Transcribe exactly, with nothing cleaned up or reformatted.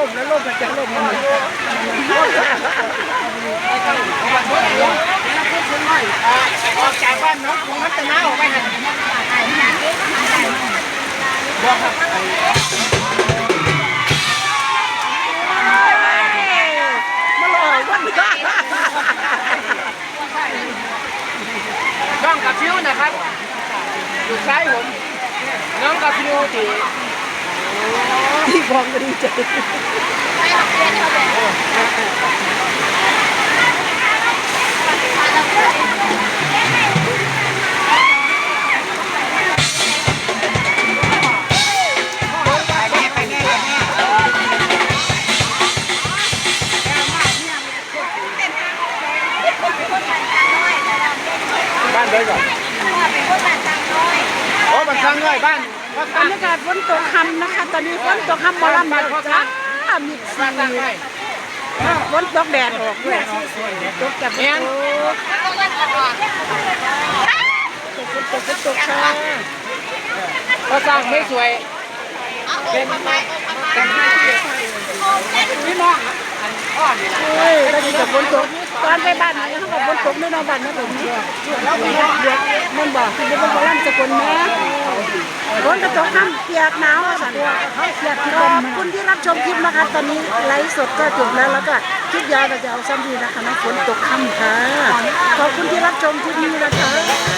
ล่มแล้วล่มมันจะล่มมัน ออกจากบ้านน้องของรัตนาออกไปหัน บอกครับ มาหลอกกัน น้องกับฟิวนะครับ อยู่ซ้ายผม น้องกับฟิวตี ที่พร้อมกันดีใจ บ้านใดก่อน โอ้ บ้านช้างน้อย บ้าน บรรยากาศฝนตกค่ำนะคะ ตอนนี้ฝนตกค่ำหมอลำแล้วจ้า มิดซี ฝนตกแดดออกด้วย ตกจากฝนตก ฝนตก ฝนตกค่ะ ก็สร้างไม่สวย เป็น พี่น้อง อันพ่อนี่นะ เฮ้ย แล้วนี่ก็ฝนตก ตอนไปบ้านนี่เขาก็ฝนตกด้วยเนาะ บ้านนี่ผม แล้วพี่น้อง มันบอก คือเป็นหมอลำสกลแม่ ฝนก็ตกค่ำเปียกหนาวว่าซั่น ขอบคุณที่รับชมคลิปนะคะ ตอนนี้ไลฟ์สดก็จบแล้ว แล้วก็คลิปยาวก็จะเอาซ้ำดีนะคะนะ ฝนตกค่ำค่ะ ขอบคุณที่รับชมคลิปนี้นะคะ